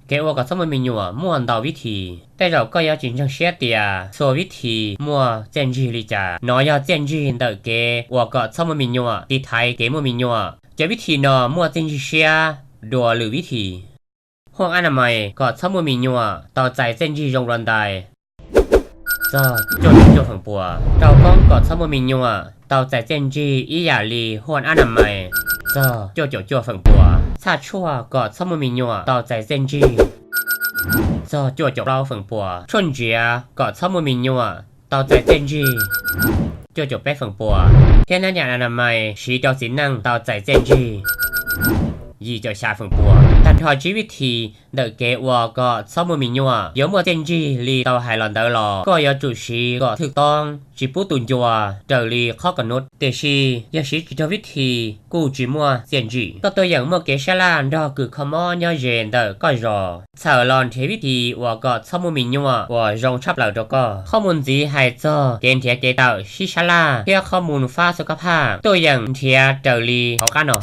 Kev ua kom txhob muaj me nyuam muaj ntau vib thim. Tej zaum koj yuav tsis ntseeg siab tias txhua vib thim muaj txiaj ntsig li cas. Nov yog txiaj ntsig ntawm kev ua kom txhob muaj me nyuam, tiv thaiv kev muaj me nyuam. Cov vib thim no muaj txiaj ntsig siab dua lwm vib thim. Huaj Ab Nas Mais kom txhob muaj me nyuam tau txais txiaj ntsig zoo dua ntais. Txog cuaj caum cuaj feem pua. Rau koob kom txhob muaj me nyuam tau txais txiaj ntsig ib yam li Huaj Ab Nas Mais. Txog cuaj caum cuaj feem pua. Txhaj tshuaj kom txhob muaj me nyuam tau txais txiaj ntsig. Txog cuaj caum plaub feem pua. Tshuaj ntsiav kom txhob muaj me nyuam tau txais txiaj ntsig. Cuaj caum peb feem pua. Thiab hnab nyam Ab Nas Mais siv rau txiv neej tau txais txiaj ntsig. Yim caum xya feem pua. Tag nrho tsib vib thim ntawm kev ua kom txhob muaj me nyuam yuav muaj txiaj ntsig li tau hais los ntawd los koj yuav tsum siv kom thwj toob, tsis pub tu ncua raws li qhov kom nub. Tiam sis yog siv tsis raug vib thim kuj tsis muaj txiaj ntsig. Koj tuaj yeem muaj kev sab laj nrog kws kho mob nyob ze ntawm koj zos. Txhawm los nrhiav vib thim ua kom txhob muaj me nyuam uas zoo tshaj plaws rau koj. Qhov mus ntxiv hais txog kev nrhiav kev tawm sib sab laj thiab qhov mus fab xu kab phaj, tuaj yeem nrhiav raws li hauv qab no.